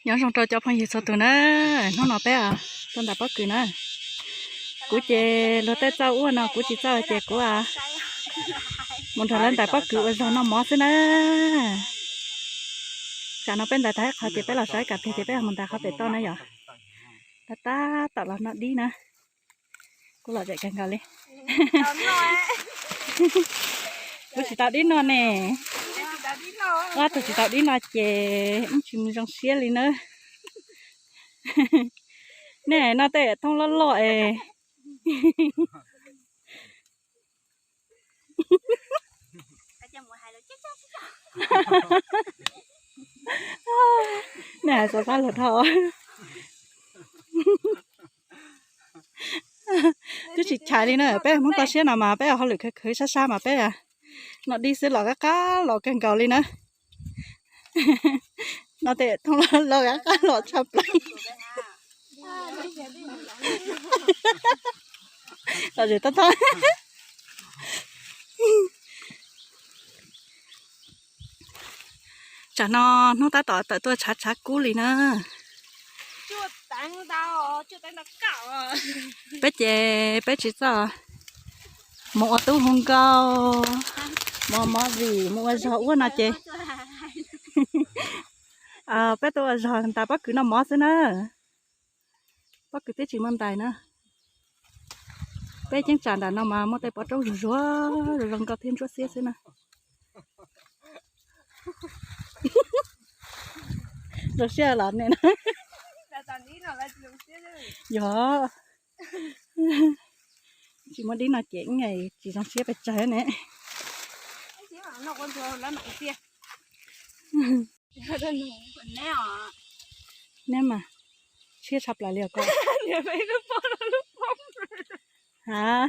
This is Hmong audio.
Nyob zoo rau cov phooj ywg txhua tus na, hnub no peb tuaj ntais pob kws na. Kuv ces luag tej txawj ua no kuv tsis txawj ces kuv mus nrog lawv ntais pob kws ua zog noj mov xwb na. Tsam no peb ntais tag ib qho ces peb los saib kam pliag ces peb mus ntais qhov pem toj na yom. Tab tab tom los noj dib na. Kuv lom zem kawg nkaus li. Kuv tsis tau dib noj ne. Ob tug tsis tau dib no ces wb tsis zoo siab li na. Nej noj tej thooj loj loj es. Nej hais xav xav luag dhau. Twb tsis chais li na, peb Hmoob toj siab no mas peb hauj lwm khwv khwv sab sab mas peb noj dib xwb los qab qab los kawg nkaus li na. No tej thooj los qab qab los tshaj plaws. Los zem toj toj. Tsam no hnub tab tom tawm tuaj tshav tshav kub li na. Peb ces peb tsis txawj mus ua tub hu nkauj, mus ua movie, mus ua zog ua no ces peb tuaj ua zog ntais pob kws noj mov xwb na. Pob kws twb tsis muaj ntais na. Peb ceeb tsam nram no mas muaj tej pov roob zuag zuag, zoo nkauj thiab ntsuab xiab xwb na. Zoo siab los ne na. Yog, tsis muaj dib no ces tsis zoo siab pes tsawg ne. Neb mas tshiab tshaj plaws li os koj. Ha.